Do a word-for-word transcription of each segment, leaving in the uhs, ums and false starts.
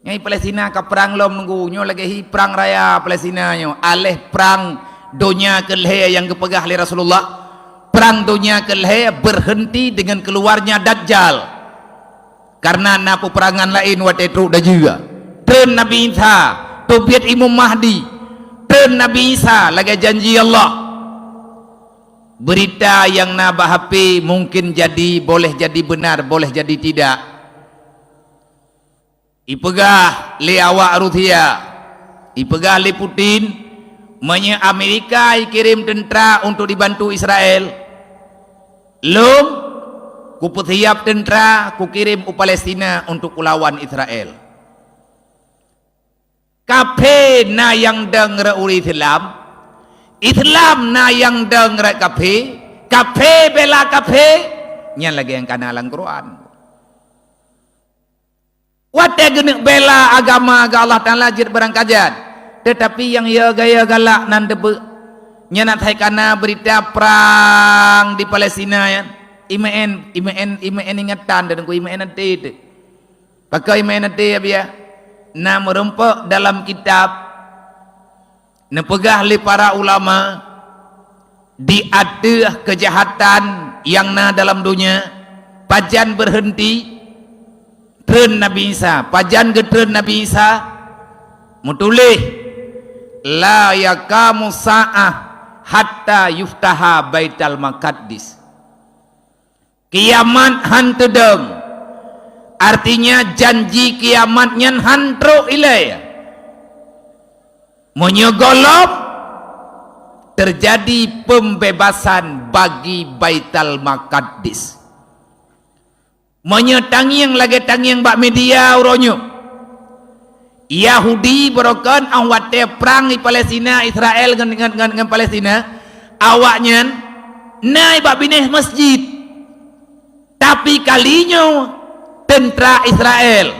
Ngai Palestina ka prang lom nunggu, nyoe lagée hi prang raya Palestina nyoe. Aléh prang donya keulhée nyang geupeugah lé Rasulullah, prang donya keulhée berhenti dengan keluarnya Dajjal. Karena na peperangan laén watée trok Dajjal. Treun Nabi Isa, teubiet Imam Mahdi. Treun Nabi Isa lagée janji Allah. Berita nyang na bak H P mungkin jadi, boleh jadi benar, boleh jadi tidak. Ipeugah lé awak Rusia, ipeugah lé Putin, meunyoe Amerika ikirém teuntra untuk dibantu Israel, lom kupeusiab teuntra kukirém u Palestina untuk kulawan Israel. Kaphé na nyang dong rot ureuëng Islam, Islam na nyang dong rot kaphé, kaphé bela kaphé, nyan lagée nyang kana lam Quran. Watée geuneuk bela agama geuh Allah Taala jeuet barangkajan, teutapi nyang yo gaya galak nan teupeue. Nyan asai kana beurita prang di Palestina nyan. Imeu'en, imeu'en, imeu'en ingatan dan ku imeu'en até teuh. Pakon imeu'en até, ya biya? Na meurumpok dalam kitab, neupeugah lé para ulama, di ateueh keujahatan nyang na dalam donya, pajan berhenti treun Nabi Isa, pajan geutreun Nabi Isa, meutuléh, "La yaqamu sa'ah hatta yuftaha Baital Maqaddis." Kiamat han teudong, artinya janji kiamat nyan han trok ilée. Meunyoe gohlom, teujadi peumbebasan bagi Baital Maqaddis. Meunyoe tangieng lagée tangieng bak media uroe nyoe, Yahudi beurokon óh watée prang di Palestina, Israel ngon, ngon, ngon, ngon Palestina, awaknyan na bak binéh masjid. Tapi kali nyoe teuntra Israel,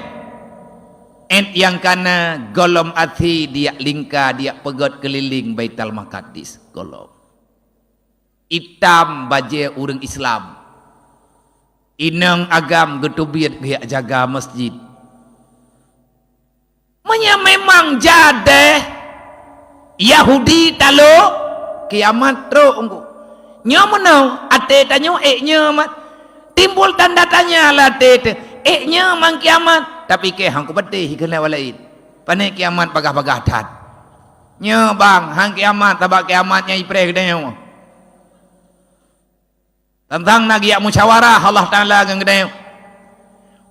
'et nyang kana gohlom até dijak lingka, dijak peugét keulileng Baital Maqaddis gohlom. Itam bajée ureuëng Islam. Inong agam geuteubiet geujak jaga masjid. Meunyoe memang jadeh Yahudi talo, kiamat trok engku. Nyoe meunoe, até tanyoe ék nyoe mat. Timbul tanda tanya lam até teuh, ék nyoe mang kiamat. Tapi keu han kupatéh keuneuk awak laén. Pané kiamat bagah-bagah that. Nyoe bang, han kiamat, sabab kiamat nyang ipreh geutanyoe. Tantang na geujak musyawarah Allah Taala ngon geutanyoe.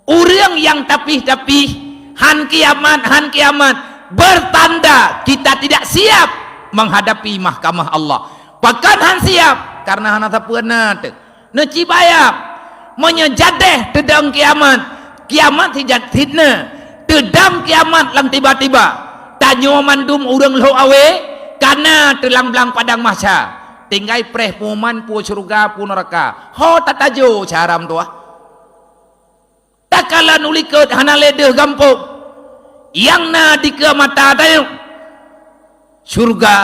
Ureuëng nyang tapih-tapih, han kiamat, han kiamat, bertanda kita tidak siap menghadapi mahkamah Allah. Pakon han siap? Karena hana sapeue na teuh. Neucibayab, meunyoe jadeh teudong kiamat, kiamat sijat sidna, teudong kiamat lam tiba-tiba. Tanyoe mandum ureuëng lhok awé, kana teulang-blang padang mahsyar. Tinggai preh pengumuman peue syeuruga, peue neuraka. Ho tatajo cara meutuah. Takalon u likot hana lé deuh gampông. Nyang na dikeue mata tanyoe, syeuruga,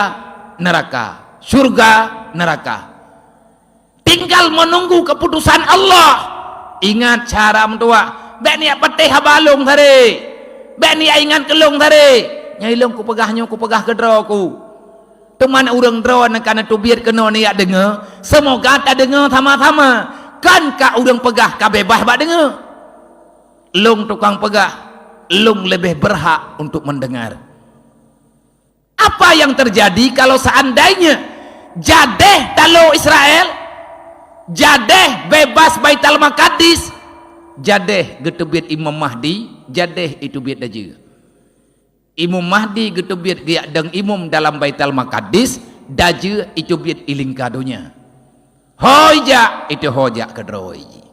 neuraka, syeuruga, neuraka. Tinggal menunggu keputusan Allah. Ingat cara meutuah. Bék neujak patéh haba lôn sabe. Bék neujak ingat keu lôn sabe. Nyang ilôn kupeugah nyoe kupeugah keudroe ku. Teuma ureuëng droe nyang ka neuteubiet keunoe neujak deungoe, seumoga tadeungoe sama-sama. Kan ka ureuëng peugah ka beubaih bak deungoe. Lôn tukang peugah, lôn leubeh beurhak untuk mendengar. Apa yang terjadi kalau seandainya jadeh talo Israel, jadeh bebas Baitul Maqdis, jadeh geuteubiet Imam Mahdi, jadeh iteubiet Dajjal? Imam Mahdi geuteubiet geujak dong imum dalam Baitul Maqdis, Dajjal iteubiet ilingka donya. Ho ijak, iteuho jak keudroe jih.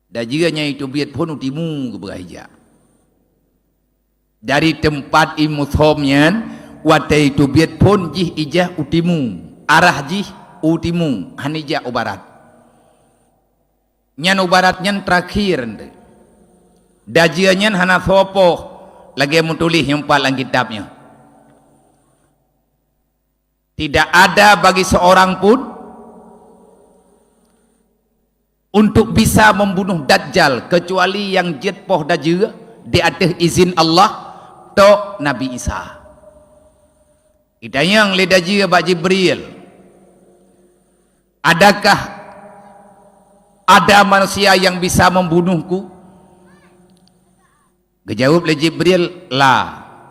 Dajjal nyan iteubiet phon u timu geupeugah ijak. Dari teumpat Imam Mushom nyan, watée iteubiet phon jih ijak u timu, arah jih u timu, hana ijak u barat. Nyan u barat nyan terakhir nte. Dajjal nyan hana soe poh, lagée meutuléh nyang pat lam kitab nyoe. Tidak ada bagi seorang pun untuk bisa membunuh Dajjal, kecuali nyang jeuet poh dajeu di ateueh izin Allah, tok Nabi Isa. Itanyong lé dajeu bak Jibril, "Adakah ada manusia yang bisa membunuhku?" Geujaweueb lé Jibril, "La,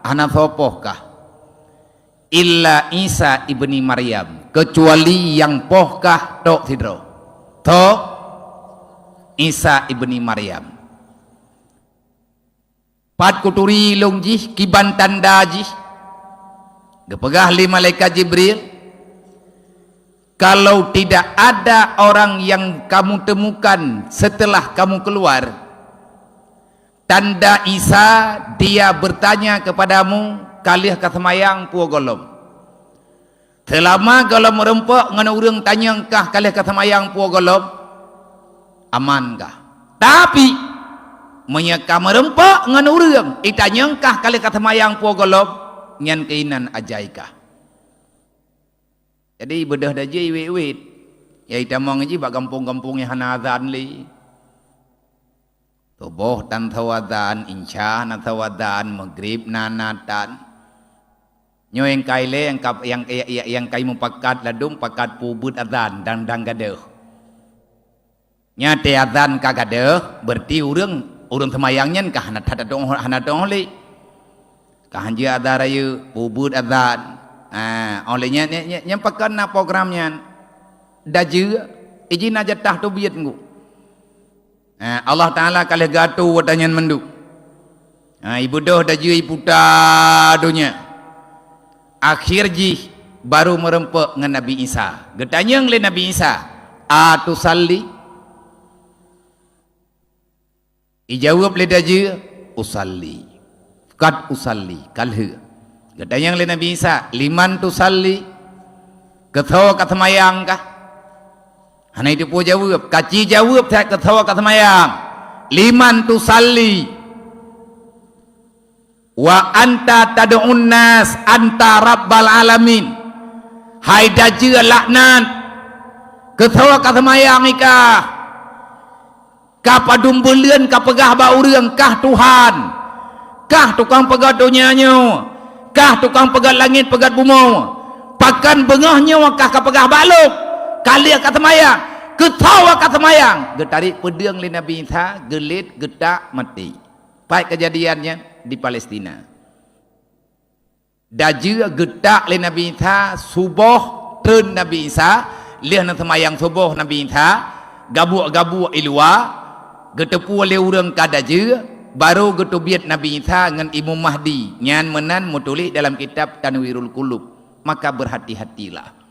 hana soe poh kah, illa Isa ibni Maryam, kecuali nyang poh kah tok sidroe, tok Isa ibni Maryam." "Pat kuturi lôn jih, kiban tanda jih?" Geupeugah lé malaikat Jibril, "Kalau tidak ada orang yang kamu temukan setelah kamu keluar, tanda Isa, dia bertanya kepadamu, ka lheueh ka seumayang peue gohlom. Seulama gohlom meurumpok ngon ureuëng tanyong kah ka lheueh ka seumayang peue gohlom, aman kah. Tapi, meunyoe ka meurumpok ngon ureuëng itanyong kah ka lheueh ka seumayang peue gohlom, nyan keunan ajai kah." Jadi, beudôh dajeu iwet-iwet. Ya, itamong jih bak gampông-gampông nyang hana azan lé. Suboh tan soe azan, Isya na soe azan, Maghrib na, na tan. Nyoe nyang kai lé, nyang ka, nyang, nyang, nyang kai mupakat ladôm, pakat peue beuet azan dan, dan gadôh. Nyan teuh azan ka gadôh, berarti ureuëng, ureuëng seumayang nyan ka hana that, hana teuh lé. Ka hanjeuet azan rayeuk, peue beuet azan. Ah, óh lheueh nyan, nyan, nyan, nyan pakon na program nyan. Dajeu, ijih na jatah teubiet ngu. Ah, Allah Taala ka lheueh geuatoe watée nyan mandum. Ah, ibeudôh dajeu iputa donya. Akhé jih baru meurumpok ngon Nabi Isa. Geutanyong lé Nabi Isa, "Atusalli?" Ijaweueb lé dajeu, "Usalli. Qad usalli, ka lheueh." Geutanyong lé Nabi Isa, "Liman tusalli? Keu soe ka seumayang kah?" Hana jiteupeue jaweueb, ka ci jaweueb that, "Keu soe ka seumayang?" "Liman tusalli? Wa anta tad'un nas anta rabbal alamin." Hai dajeu laknat, keu soe ka seumayang ikah? Ka padum buleuen ka peugah bak ureuëng, kah Tuhan, kah tukang peugét donya nyoe, kah tukang peugét langét peugét bumoe. Pakon beungoh nyoe kah ka peugah bak lôn, ka lheueh ka seumayang? Keu soe ka seumayang? Geutarek peudeueng lé Nabi Isa, geulet, geutak, maté. Pat keujadian nyan? Di Palestina. Dajeu geutak lé Nabi Isa, suboh treun Nabi Isa, lheueh na seumayang suboh Nabi Isa, gabuek-gabuek i luwa, geuteupeue lé ureuëng ka dajeu, barô geuteubiet Nabi Isa ngon Imam Mahdi, nyan meunan meutuléh dalam kitab Tanwirul Qulub. Maka berhati-hatilah.